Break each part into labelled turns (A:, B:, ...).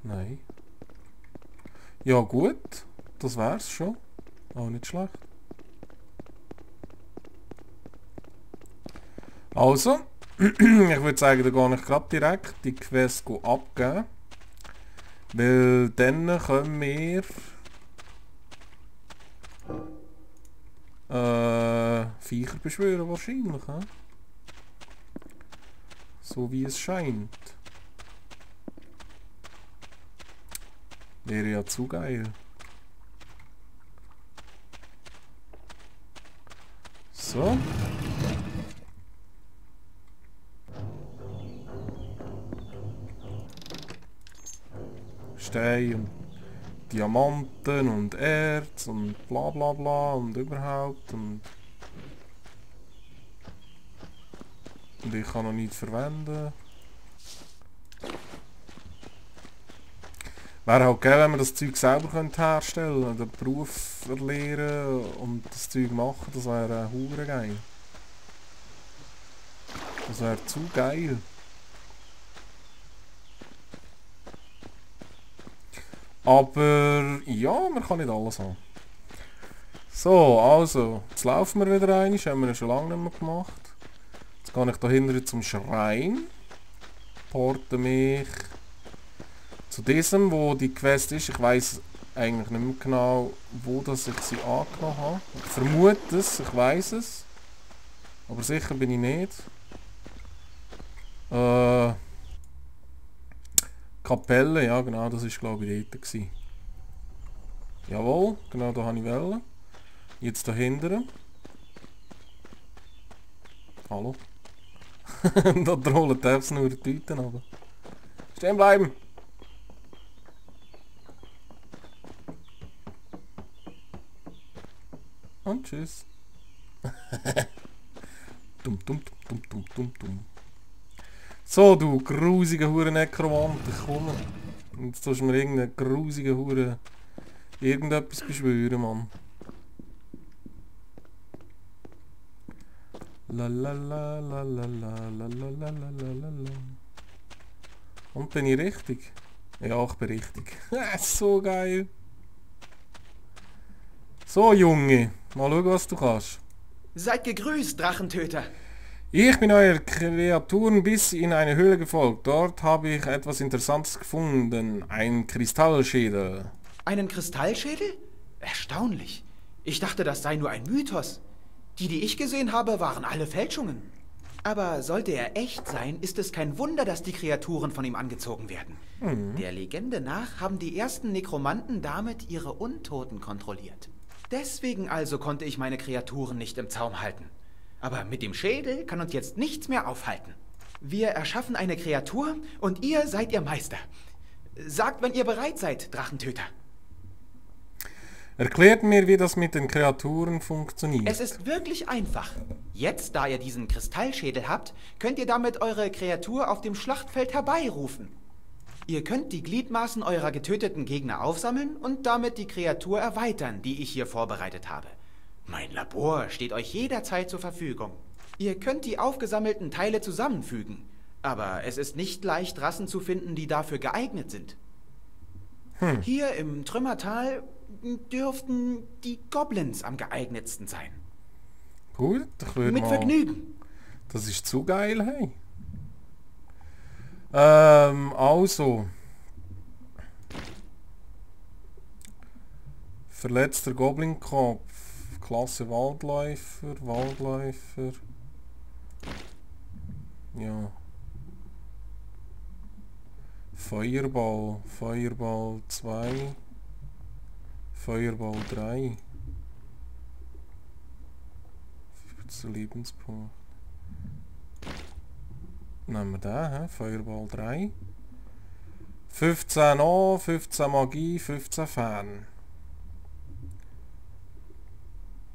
A: Nein. Ja gut, das wär's schon. Auch nicht schlecht. Also, ich würde sagen, da gehe ich gerade direkt die Quest abgeben. Weil dann können wir Viecher beschwören wahrscheinlich. He? So wie es scheint. Wäre ja zu geil. So. Stein und Diamanten und Erz und bla bla bla und überhaupt und ich kann noch nichts verwenden. Wäre halt geil, wenn wir das Zeug selber herstellen könnten, den Beruf erlernen und das Zeug machen, das wäre hure geil. Das wäre zu geil. Aber ja, man kann nicht alles haben. So, also, jetzt laufen wir wieder rein, das haben wir schon lange nicht mehr gemacht. Jetzt gehe ich da hinten zum Schrein. Porte mich zu diesem, wo die Quest ist. Ich weiß eigentlich nicht mehr genau, wo das ich sie angenommen habe. Ich vermute es, ich weiß es. Aber sicher bin ich nicht. Kapelle, ja genau, das ist glaube ich dort gewesen. Jawohl, genau da habe ich wollen. Jetzt dahinter. Hallo. Da trollen darf nur die Tüten aber. Stehen bleiben! Und tschüss. Dumm, dumm, dumm, dumm, dumm, dumm. So, du grusige Hure Nekromant, ich komme. Jetzt tust du mir irgendeine grusige Hure irgendetwas beschwören, Mann. La la la la la la la la la la la la. Und bin ich richtig? Ja, ich bin richtig. So geil. So, Junge. Mal schauen, was du kannst.
B: Seid gegrüßt, Drachentöter.
A: Ich bin euer Kreaturen bis in eine Höhle gefolgt. Dort habe ich etwas Interessantes gefunden. Ein Kristallschädel.
B: Einen Kristallschädel? Erstaunlich. Ich dachte, das sei nur ein Mythos. Die ich gesehen habe, waren alle Fälschungen. Aber sollte er echt sein, ist es kein Wunder, dass die Kreaturen von ihm angezogen werden. Der Legende nach haben die ersten Nekromanten damit ihre Untoten kontrolliert. Deswegen also konnte ich meine Kreaturen nicht im Zaum halten. Aber mit dem Schädel kann uns jetzt nichts mehr aufhalten. Wir erschaffen eine Kreatur und ihr seid ihr Meister. Sagt, wenn ihr bereit seid, Drachentöter.
A: Erklärt mir, wie das mit den Kreaturen funktioniert.
B: Es ist wirklich einfach. Jetzt, da ihr diesen Kristallschädel habt, könnt ihr damit eure Kreatur auf dem Schlachtfeld herbeirufen. Ihr könnt die Gliedmaßen eurer getöteten Gegner aufsammeln und damit die Kreatur erweitern, die ich hier vorbereitet habe. Mein Labor steht euch jederzeit zur Verfügung. Ihr könnt die aufgesammelten Teile zusammenfügen, aber es ist nicht leicht, Rassen zu finden, die dafür geeignet sind. Hier im Trümmertal dürften die Goblins am geeignetsten sein.
A: Gut, ich würde
B: Mit
A: mal...
B: Vergnügen.
A: Das ist zu geil, hey. Also. Verletzter Goblinkopf. Klasse Waldläufer. Ja. Feuerball 2. Feuerball 3. 15 Lebenspunkte. Nehmen wir den, Feuerball 3. 15 an, 15 Magie, 15 Fern.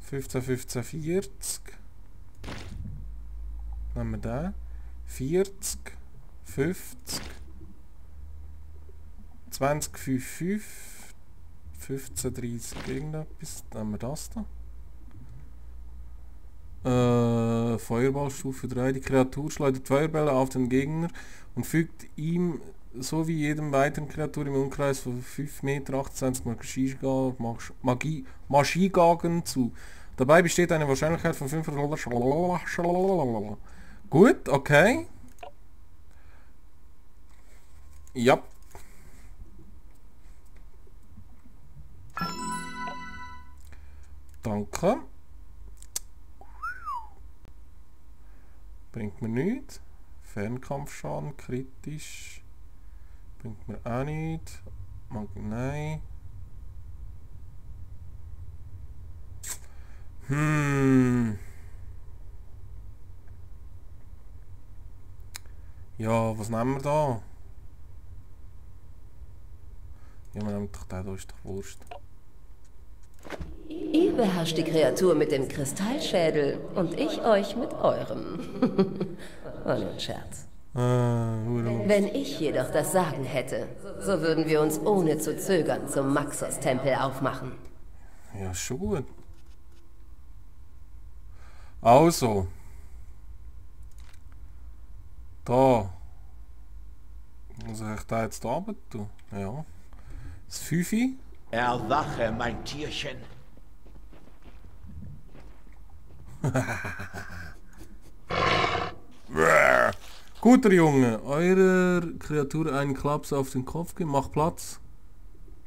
A: 15, 40. Nehmen wir den. 40, 50. 20, 5. 15, 30, irgendetwas. Nehmen wir das da. Feuerballstufe 3. Die Kreatur schleudert Feuerbälle auf den Gegner und fügt ihm so wie jedem weiteren Kreatur im Umkreis von 5 Meter 28 Magiegagen zu. Dabei besteht eine Wahrscheinlichkeit von 5... Gut, okay. Ja. Danke. Bringt mir nichts. Fernkampfschaden, kritisch. Bringt mir auch nichts. Nein. Ja, was nehmen wir da? Ja, wir nehmen doch den, da ist doch Wurst.
C: Ihr beherrscht die Kreatur mit dem Kristallschädel und ich euch mit eurem. War nur ein Scherz. Wenn ich jedoch das Sagen hätte, so würden wir uns ohne zu zögern zum Maxos-Tempel aufmachen.
A: Ja, ist schon gut. Also. Da. Muss ich da jetzt da runter tun? Ja. Das Fünfi.
D: Erwache, mein Tierchen.
A: Guter Junge, eurer Kreatur einen Klaps auf den Kopf geben, macht Platz.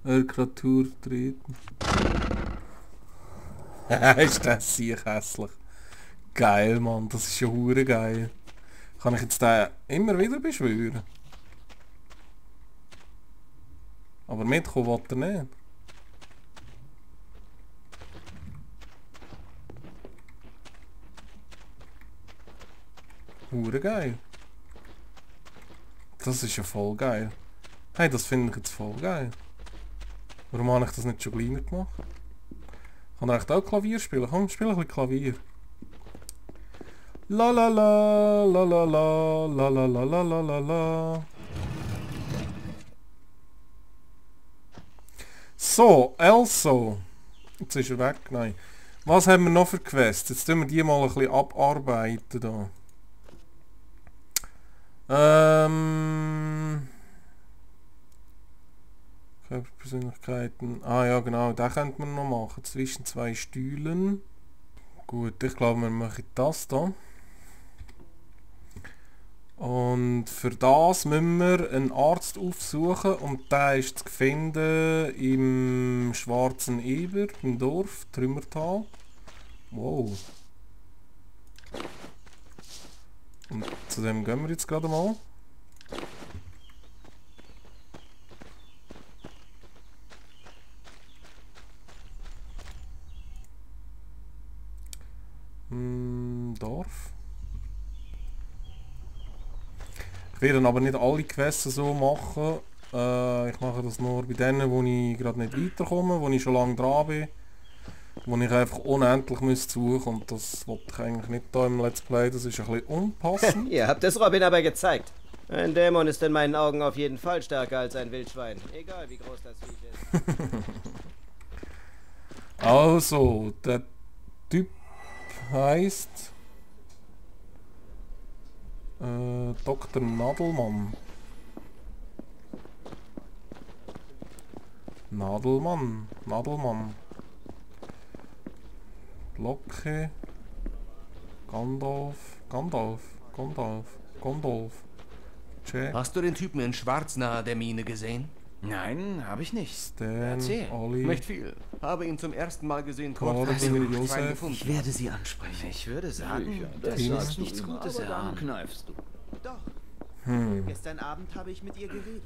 A: Eure Kreatur treten. Ist das sicher hässlich. Geil, Mann, das ist ja hure geil. Kann ich jetzt den immer wieder beschwören? Aber mitkommen will er nicht. Hure geil. Das ist ja voll geil. Hey, das finde ich jetzt voll geil. Warum habe ich das nicht schon kleiner gemacht? Kann ich echt auch Klavier spielen? Komm, spiel ein bisschen Klavier. La la la la la la la la la la la la la. So, also. Jetzt ist er weg, nein. Was haben wir noch für Quests? Jetzt tun wir die mal ein bisschen abarbeiten da. Körperpersönlichkeiten. Ah ja genau, den könnte man noch machen. Zwischen zwei Stühlen. Gut, ich glaube wir machen das da. Und für das müssen wir einen Arzt aufsuchen und der ist zu finden im Schwarzen Eber, im Dorf, Trümmertal. Wow. Und zu dem gehen wir jetzt gerade mal. Dorf. Ich werde aber nicht alle Quests so machen. Ich mache das nur bei denen, wo ich gerade nicht weiterkomme, wo ich schon lange dran bin. Wo ich einfach unendlich suchen muss und das wollte ich eigentlich nicht da im Let's Play, das ist ein bisschen unpassend.
E: Ihr habt es Robin aber gezeigt. Ein Dämon ist in meinen Augen auf jeden Fall stärker als ein Wildschwein, egal wie groß das Viech ist.
A: Also, der Typ heißt Dr. Nadelmann. Nadelmann. Locke. Gandalf. Jack.
F: Hast du den Typen in Schwarz nahe der Mine gesehen?
B: Nein, habe ich nicht.
A: Stan,
B: Erzähl.
A: Olli.
F: Nicht viel. Habe ihn zum ersten Mal gesehen,
A: Corbin,
F: kurz nachdem wir den
A: Josef.
F: Schwein gefunden haben.
E: werde sie ansprechen.
B: Ich würde sagen,
D: Das
A: Tina.
D: sagst du
B: nichts
D: immer,
B: Gutes
D: aber dann
B: erahnen.
D: kneifst du.
E: Doch. Gestern Abend habe ich mit ihr geredet.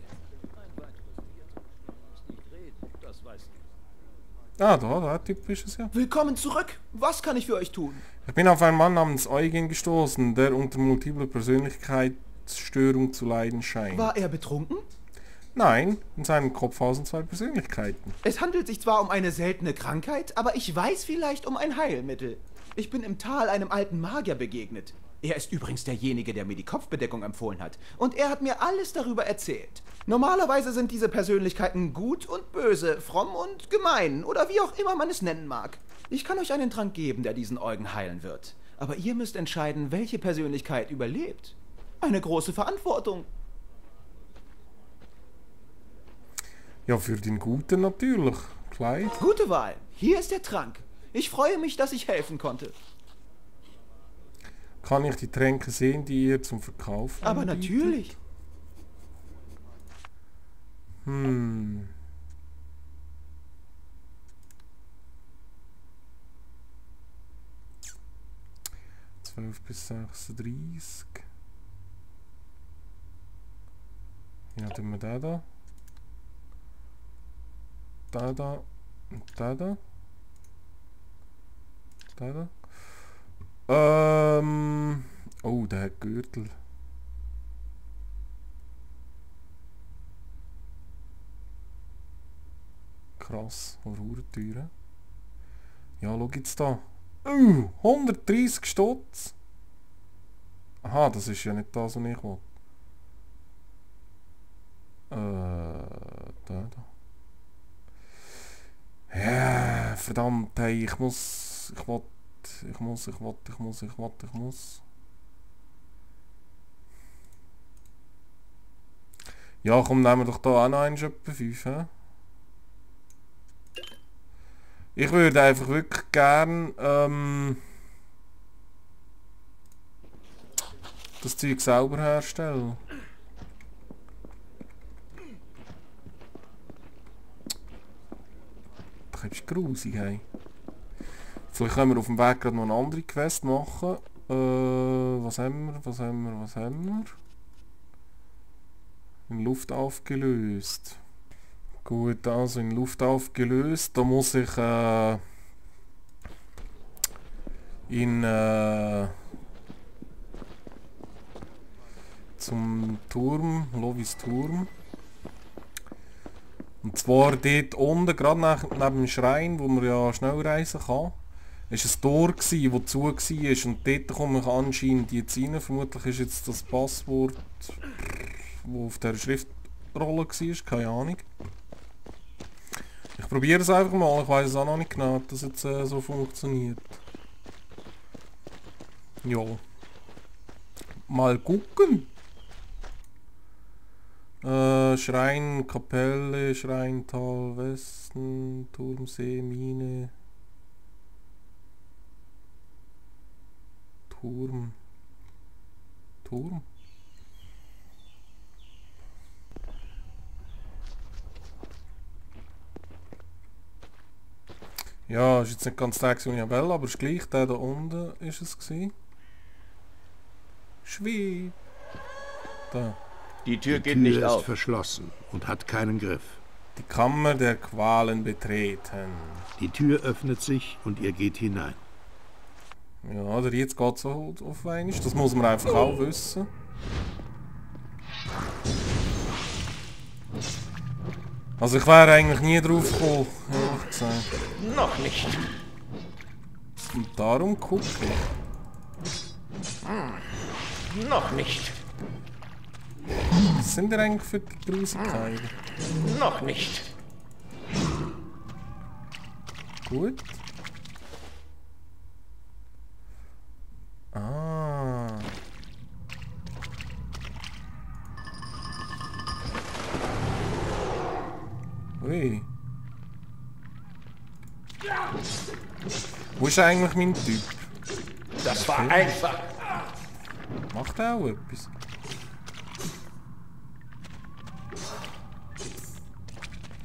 D: Das weißt du.
A: Ah, der Typ ist es ja.
B: Willkommen zurück. Was kann ich für euch tun?
A: Ich bin auf einen Mann namens Eugen gestoßen, der unter multipler Persönlichkeitsstörung zu leiden scheint.
B: War er betrunken?
A: Nein, in seinem Kopf hausen zwei Persönlichkeiten.
B: Es handelt sich zwar um eine seltene Krankheit, aber ich weiß vielleicht um ein Heilmittel. Ich bin im Tal einem alten Magier begegnet. Er ist übrigens derjenige, der mir die Kopfbedeckung empfohlen hat. Und er hat mir alles darüber erzählt. Normalerweise sind diese Persönlichkeiten gut und böse, fromm und gemein oder wie auch immer man es nennen mag. Ich kann euch einen Trank geben, der diesen Eugen heilen wird. Aber ihr müsst entscheiden, welche Persönlichkeit überlebt. Eine große Verantwortung.
A: Ja, für den Guten natürlich. Clyde.
B: Gute Wahl. Hier ist der Trank. Ich freue mich, dass ich helfen konnte.
A: Kann ich die Tränke sehen, die ihr zum Verkauf
B: Aber
A: anbietet?
B: natürlich.
A: Hm. bis 36. Ja, tun wir den da. Da da. Und da da. Da da. Oh, der hat Gürtel. Krass, Horror-Türen. Ja, schau jetzt da. 130 Stutz. Aha, das ist ja nicht das, was ich will. Da. Ja, verdammt, hey, ich muss. Ja, komm, nehmen wir doch da auch noch einen etwa 5, hä? Ich würde einfach wirklich gern das Zeug selber herstellen. Das ist grusig, hey. Vielleicht können wir auf dem Weg gerade noch eine andere Quest machen. Was haben wir? In Luft aufgelöst. Gut, also in Luft aufgelöst. Da muss ich zum Turm, Lovis Turm. Und zwar dort unten, gerade neben dem Schrein, wo man ja schnell reisen kann, ist ein Tor gsi, das zu war, und dort komme ich anscheinend jetzt rein. Vermutlich ist jetzt das Passwort, das auf der Schriftrolle war, keine Ahnung. Ich probiere es einfach mal, ich weiß es auch noch nicht genau, ob das jetzt so funktioniert. Ja. Mal gucken. Schrein, Kapelle, Schreintal, Westen, Turmsee, Mine. Turm. Ja, ist jetzt nicht ganz der gewesen, aber ist gleich, der da unten ist es gewesen. Schweb. Da.
D: Die Tür geht nicht
G: ist
D: auf.
G: Verschlossen und hat keinen Griff.
A: Die Kammer der Qualen betreten.
G: Die Tür öffnet sich und ihr geht hinein.
A: Ja, oder jetzt geht es auf einmal. Das muss man einfach auch wissen. Also ich wäre eigentlich nie drauf gekommen, ehrlich gesagt.
D: Noch nicht.
A: Und darum gucke ich.
D: Noch nicht.
A: Was sind denn eigentlich für die Grusigkeiten?
D: Noch nicht.
A: Gut. Ah. Ui. Wo ist eigentlich mein Typ?
D: Das war einfach.
A: Macht er auch etwas?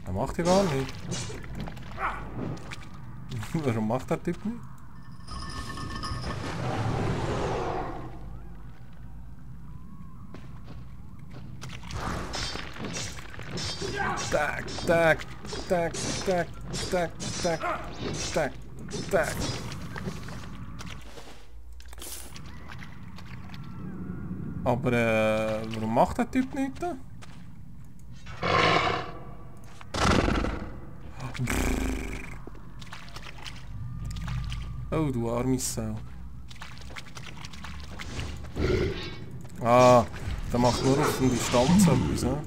A: Er macht ja gar nicht. Warum macht der Typ nicht? Tack, tack, tack, tack, tack, tack, tack, tack. Aber warum macht der Typ nicht da? Oh, du arme Sau. Ah, der macht nur auf die Distanz etwas, ne?